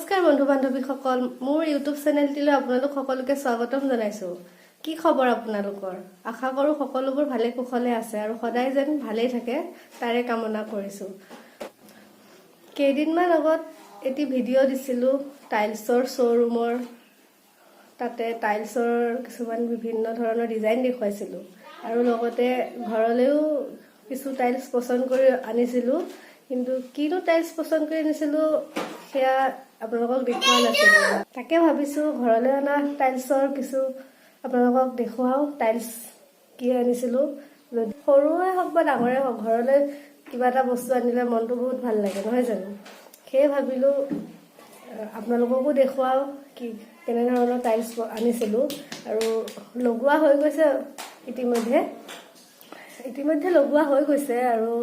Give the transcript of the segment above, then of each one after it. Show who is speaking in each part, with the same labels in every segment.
Speaker 1: নমস্কাৰ বন্ধু বান্ধৱীসকল, মোৰ ইউটিউব চেনেলটিলৈ আপোনালোক সকলোকে স্বাগতম জনাইছোঁ। কি খবৰ আপোনালোকৰ? আশা কৰোঁ সকলোবোৰ ভালে কুশলে আছে আৰু সদায় যেন ভালেই থাকে, তাৰে কামনা কৰিছোঁ। কেইদিনমান আগত এটি ভিডিঅ' দিছিলোঁ টাইলছৰ শ্ব'ৰুমৰ। তাতে টাইলছৰ কিছুমান বিভিন্ন ধৰণৰ ডিজাইন দেখুৱাইছিলোঁ আৰু লগতে ঘৰলৈও কিছু টাইলছ পচন্দ কৰি আনিছিলোঁ। কিন্তু কিনো টাইলছ পচন্দ কৰি আনিছিলোঁ, সেয়া আপোনালোকক দেখুওৱা নাছিলোঁ। তাকে ভাবিছোঁ, ঘৰলৈ অনা টাইলছৰ কিছু আপোনালোকক দেখুৱাওঁ, টাইলছ কি আনিছিলোঁ। যদি সৰুৱে হওক বা ডাঙৰে হওক, ঘৰলৈ কিবা এটা বস্তু আনিলে মনটো বহুত ভাল লাগে, নহয় জানো? সেয়ে ভাবিলোঁ, আপোনালোককো দেখুৱাওঁ কি কেনেধৰণৰ টাইলছ আনিছিলোঁ। আৰু লগোৱা হৈ গৈছে ইতিমধ্যে, ইতিমধ্যে লগোৱা হৈ গৈছে। আৰু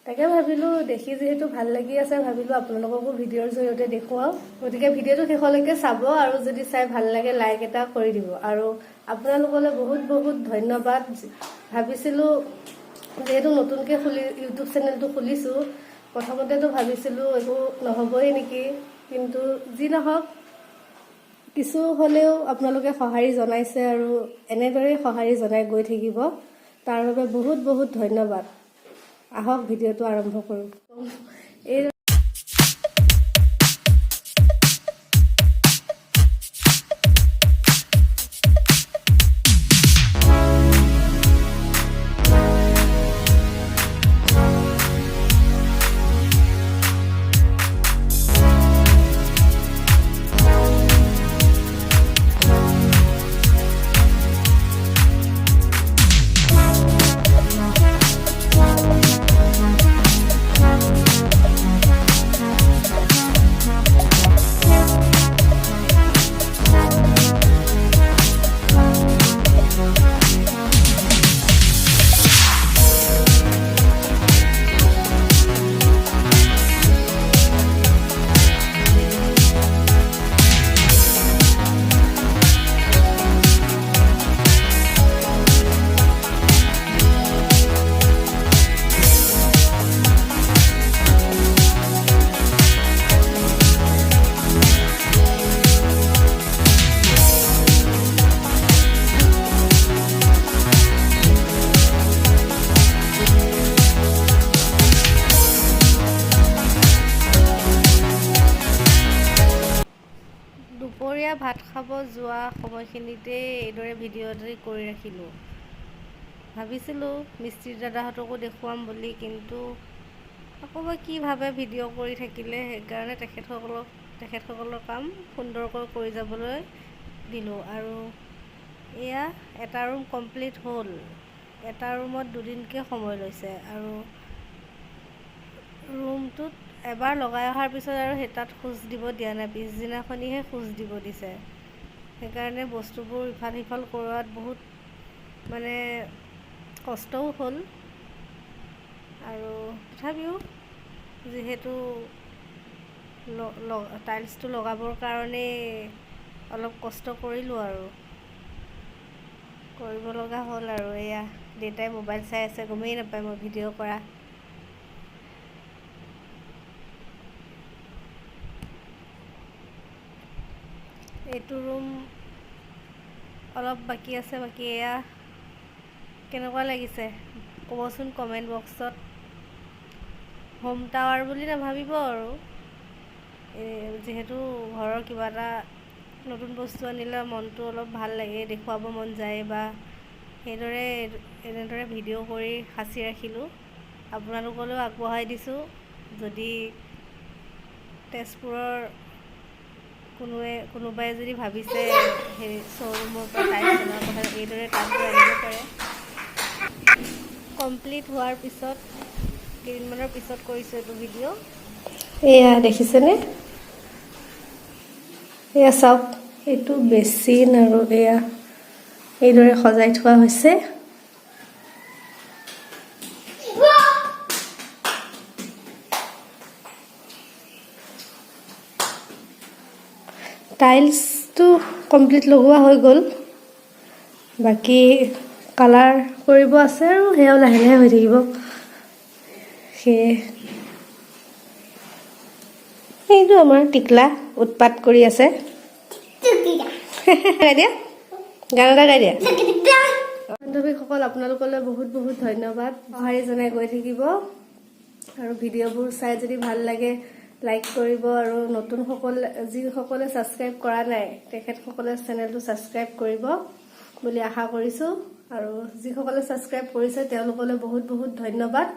Speaker 1: তাকে ভাবিলোঁ, দেখি যিহেতু ভাল লাগি আছে, ভাবিলোঁ আপোনালোককো ভিডিঅ'ৰ জৰিয়তে দেখুৱাওঁ। গতিকে ভিডিঅ'টো শেষলৈকে চাব আৰু যদি চাই ভাল লাগে, লাইক এটা কৰি দিব। আৰু আপোনালোকলৈ বহুত বহুত ধন্যবাদ। ভাবিছিলোঁ, যিহেতু নতুনকৈ খুলি ইউটিউব চেনেলটো খুলিছোঁ, প্ৰথমতেতো ভাবিছিলোঁ একো নহ'বই নেকি। কিন্তু যি নহওক, কিছু হ'লেও আপোনালোকে সঁহাৰি জনাইছে আৰু এনেদৰেই সঁহাৰি জনাই গৈ থাকিব, তাৰ বাবে বহুত বহুত ধন্যবাদ। আহক, ভিডিঅ'টো আৰম্ভ কৰোঁ। এই দুপৰীয়া ভাত খাব যোৱা সময়খিনিতেই এইদৰে ভিডিঅ' এটি কৰি ৰাখিলোঁ। ভাবিছিলোঁ মিস্ত্ৰী দাদাহঁতকো দেখুৱাম বুলি, কিন্তু আকৌ বা কি ভাবে ভিডিঅ' কৰি থাকিলে। সেইকাৰণে তেখেতসকলৰ কাম সুন্দৰকৈ কৰি যাবলৈ দিলোঁ। আৰু এয়া এটা ৰুম কমপ্লিট হ'ল। এটা ৰুমত দুদিনকৈ সময় লৈছে আৰু ৰুমটোত এবাৰ লগাই অহাৰ পিছত আৰু সেই তাত খোজ দিব দিয়া নাই, পিছদিনাখনিহে খোজ দিব দিছে। সেইকাৰণে বস্তুবোৰ ইফাল সিফাল কৰোৱাত বহুত মানে কষ্টও হ'ল। আৰু তথাপিও যিহেতু টাইলছটো লগাবৰ কাৰণেই অলপ কষ্ট কৰিলোঁ আৰু কৰিব লগা হ'ল। আৰু এয়া দেউতাই মোবাইল চাই আছে, গমেই নাপায় মই ভিডিঅ' কৰা। এইটো ৰুম অলপ বাকী আছে। বাকী এয়া কেনেকুৱা লাগিছে ক'বচোন কমেণ্ট বক্সত। হোম টাৱাৰ বুলি নাভাবিব আৰু, যিহেতু ঘৰৰ কিবা এটা নতুন বস্তু আনিলে মনটো অলপ ভাল লাগে, দেখুৱাব মন যায় বা সেইদৰে এনেদৰে ভিডিঅ' কৰি সাঁচি ৰাখিলোঁ, আপোনালোকলৈও আগবঢ়াই দিছোঁ। যদি তেজপুৰৰ কোনোবাই যদি ভাবিছে সেই শ্ব'ৰুমৰ পৰা টাইলছ অনাৰ কথা, এইদৰে তাত গৈ আনিব পাৰে। কমপ্লিট হোৱাৰ পিছত, কেইদিনমানৰ পিছত কৰিছোঁ এইটো ভিডিঅ'। এয়া দেখিছেনে? এয়া চাওক, এইটো বেচিন আৰু এয়া এইদৰে সজাই থোৱা হৈছে। টাইলছটো কমপ্লিট লগোৱা হৈ গ'ল, বাকী কালাৰ কৰিব আছে আৰু সেয়াও লাহে লাহে হৈ থাকিব। সেয়ে এইটো আমাৰ টিকলা। উৎপাত কৰি আছে। গাই দিয়া, গান এটা গাই দিয়া। বান্ধৱীসকল, আপোনালোকলৈ বহুত বহুত ধন্যবাদ। সঁহাৰি জনাই গৈ থাকিব আৰু ভিডিঅ'বোৰ চাই যদি ভাল লাগে লাইক কৰিব আৰু নতুনসকল, যিসকলে ছাবস্ক্ৰাইব কৰা নাই, তেখেতসকলে চেনেলটো ছাবস্ক্ৰাইব কৰিব বুলি আশা কৰিছোঁ আৰু যিসকলে ছাবস্ক্ৰাইব কৰিছে তেওঁলোকলৈ বহুত বহুত ধন্যবাদ।